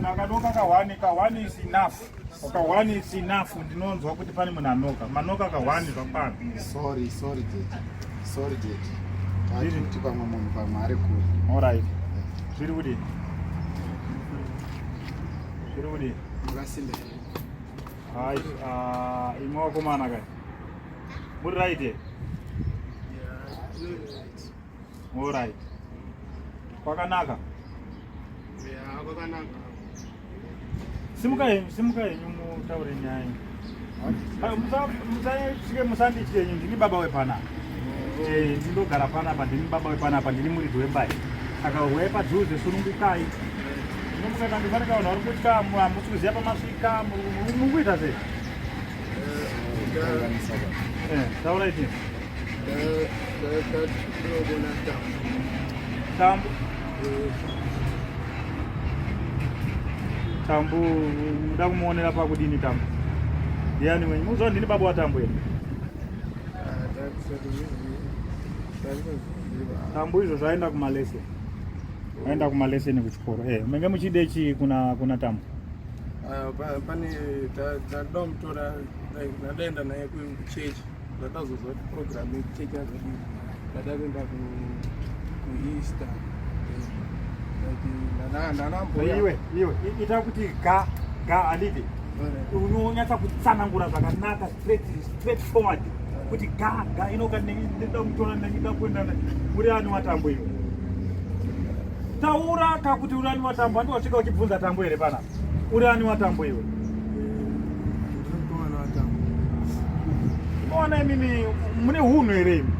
Munhu akanoka kahwani, kahwani is enough. Kahwani is enough. Ndinonzwa kuti pane munhu anoka. Manoka kahwani zvakwana. Sorry, sorry daddy. Sorry daddy. Tati kuti pamwe munhu pamwe ari kure. All right. Zviri kudii? Zviri kudii? Makasimba here? Hai, ah, imwe wakomana kai. Muri right here? Yeah, All right. Kwakanaka. Yeah, kwakanaka. Simuka henyu, simuka henyu mutaure nyaya. Musatye, musanditye henyu, ndini baba wepanapa. Eh, ndinogara panapa, ndini baba wepanapa, ndini muridzi wemba iyi. Saka huyai padhuze, sunungukai. Munomuka ndifanira vanhu vari kutya, hamusi kuziva pamasvika, muri kuita sei? Eh, taurai chii? Tambu. Tambu muda kumuonera pakudini Tambu? Ndiani wenyu? Muzoona ndini baba waTambu here? Tambu izvo zvaenda kumalesson. Aenda kumalesson kuchikoro. Eh, menge muchide chii kuna kuna Tambu? Pane tada kumutora like ndadaenda naye kuchechi ndadazozwa kuti program yekuchechi yazodii ndada kuenda kueaster like Iwe, iwe, ita kuti ga ga handiti unonyatsa kutsanangura zvakanaka straight straight forward kuti ga ga inoka ndida kumutora ndida kuenda uri ani watambo iwe taura ka kuti uri ani watambo handi wasvika uchibvunza tambo here panapa uri ani watambo iwe unoona imimi mune hunhu here imi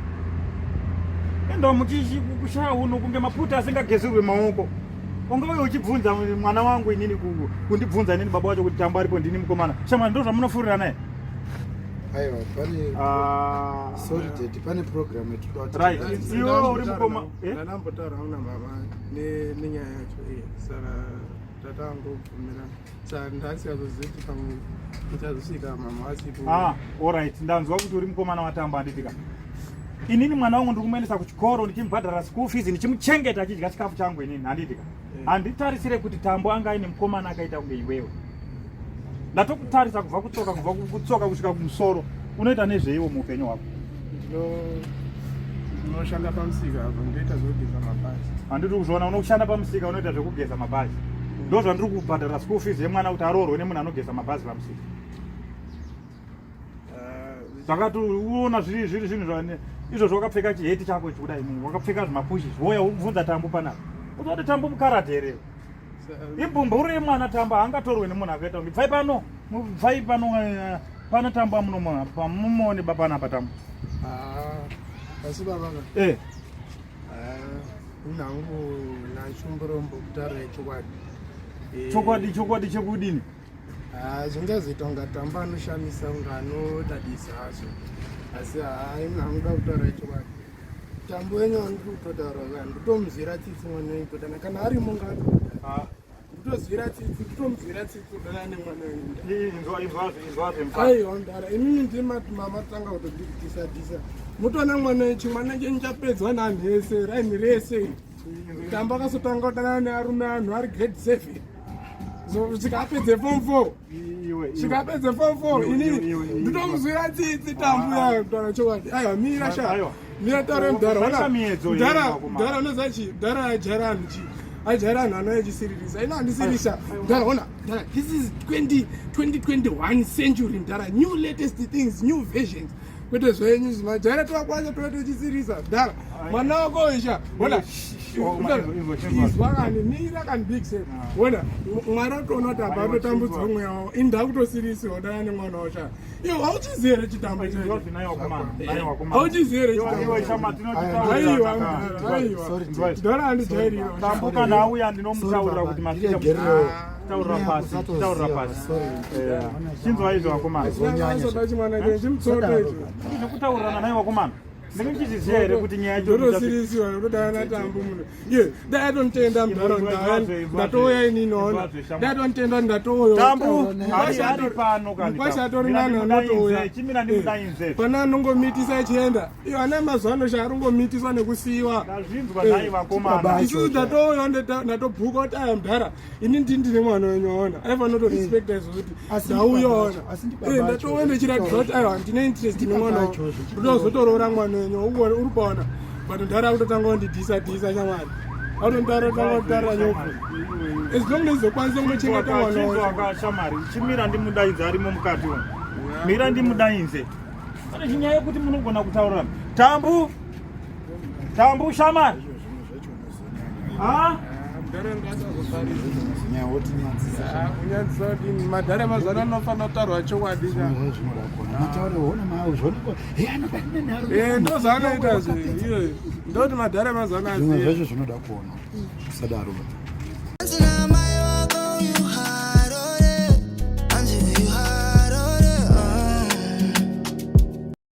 enda muchikushaya hunhu kunge maputa asingagezerwe maoko unga uye uchibvunza mwana wangu inini kundibvunza inini baba wacho kuti tambo aripo ndini mukomana shamwari ndo zvamunofurira naye Aiwa, pane Ah. sorry daddy, pane program yetinoda kuti Right. Iwe uri mukoma eh? Ndandambotaura hangu namama nenyaya yacho iyi saka tatangobvumira saka ndasikazozivi kuti pamwe ndichazosvika mama vasipo. Ah, alright. Ndanzwa kuti uri mukomana watamba handitika. Inini mwana wangu ndiri kumuendesa kuchikoro ndichimubhadhara school fees ndichimuchengeta achidya chikafu changu inini handitika. Handitarisire kuti Tambo anga aine mukomana akaita kunge iwewe. Ndatokutarisa kubva kutsoka kubva kutsoka kusvika kumusoro. Unoita nezveiwo muupenyu hwako? Ndinoshanda pamusika apo ndoita zvekugeza mabhazi. Handiti kuzviona unoshanda pamusika unoita zvekugeza mabhazi. Ndozvandiri kubhadhara school fees yemwana kuti aroorwe nemunhu anogeza mabhazi pamusika. Zvakati uona zviri zviri zvinhu zvane izvozvo wakapfeka chiheti chako ichi kudai munhu wakapfeka zvimapushi zvoya ubvunza Tambu panapa. Unoda Tambu mukarate here? Ibhumburu yemwana Tambu haangatorwe nemunhu akaita kunge bvai pano bvai pano eh, pano Tambu amunomuona pamumuone baba panapa Tambu. Ah, asi baba ka. Eh. Ah, unangu nachumburombo kutaura chokwadi. Eh. Chokwadi chokwadi chekudini? Ah, zvingazoita kunga Tambu anoshamisa kunga anodadisa hazvo asi haa ini hangu da kutaura chokwadi. Tambu wenyu wandiri kutotaura ka ndotomuzwira tsitsi mwana wenyu kutana kana arimo ngaatoda. Ndotozwira tsitsi ndotomuzwira tsitsi kudana nemwana wenyu. Inzwa inzwa inzwa zvemfa. Aiwa mdara imimi ndimi mama tanga kutodhisa dhisa. Mutoona mwana wenyu chimwana chenyu chapedzwa naanhu ese raini rese. Tambu akazotanga kudanana nearume anhu ari grade 7. So svika apedze form 4. Svika apedze form 4 ini ndotomuzwira tsitsi Tambu ya kutaura chokwadi. Aiwa mira sha. Mira taura mdara wana. Mdara mdara unoziva chi mdara ajaira anhu chi. Ajaira anhu anouya achisiririsa. Ina andisiririsa. Mdara ona mdara this is 20 2021 century mdara new latest things new versions. Kwete zvenyu zvimajaira twakwacho toa tichisirisa mdara. Mwana wako isha. Ona izwa kani mira kani big sir. Ona mwari atoona kuti apa atotambudzwa mweya wavo. Ini ndakutosirisirwa dana nemwana wacho. Iwe hauchizivi here chitambo chacho? Hauchizivi here chitambo? Aiwa aiwa. Mdara andijairira. Tambu kana auya ndinomutaurira kuti masvika taurira pasi taurira pasi. Chinzwa izvo vakomana. Soda chimwana chenyu chimutsoto icho. Zvekutaurirana naye vakomana. Ndinenge ndichiziva here kuti nyaya yacho ndotosirisiwa nekutodanana natambu muno iye dai atonitenda munharaunda ndatouya inini ona dai atonitenda ndatouya Tambu ari ari pano kani. Mukwasha atori nani anotouya Chimira ndimudainze. Pane anongomitisa achienda iyo ana mazuva ano sha arongomitiswa nekusiyiwa. Ndazvinzwa nhai vakomana. Isusu ndatouya ndatobhuka kuti aya mudhara ini ndini ndine mwana wenyu waona aifanira kutorespecta izvo kuti ndauya waona eh, ndatouya ndichiratidza kuti aiwa ndine interest nemwana wangu ndozotoroora mwana wenyu uri paona but mudhara akutotanga kundidhisa dhisa shamwari autontaura tanga kutaura nyobvo as long as ukwanisa kungochengeta mwana wacho shamwari chimira ndimudaidze arimo mukati umu mira ndimudainze pane chinyaya yekuti munogona kutaurana tambu Tambu shamari. Ah? Madhara mazana anofanira kutaurwa chokwadi. Eh, ndozvaanoita zve. Ndoti madhara mazana azive. Zvimwe zvacho zvinoda kuona. Usadaro.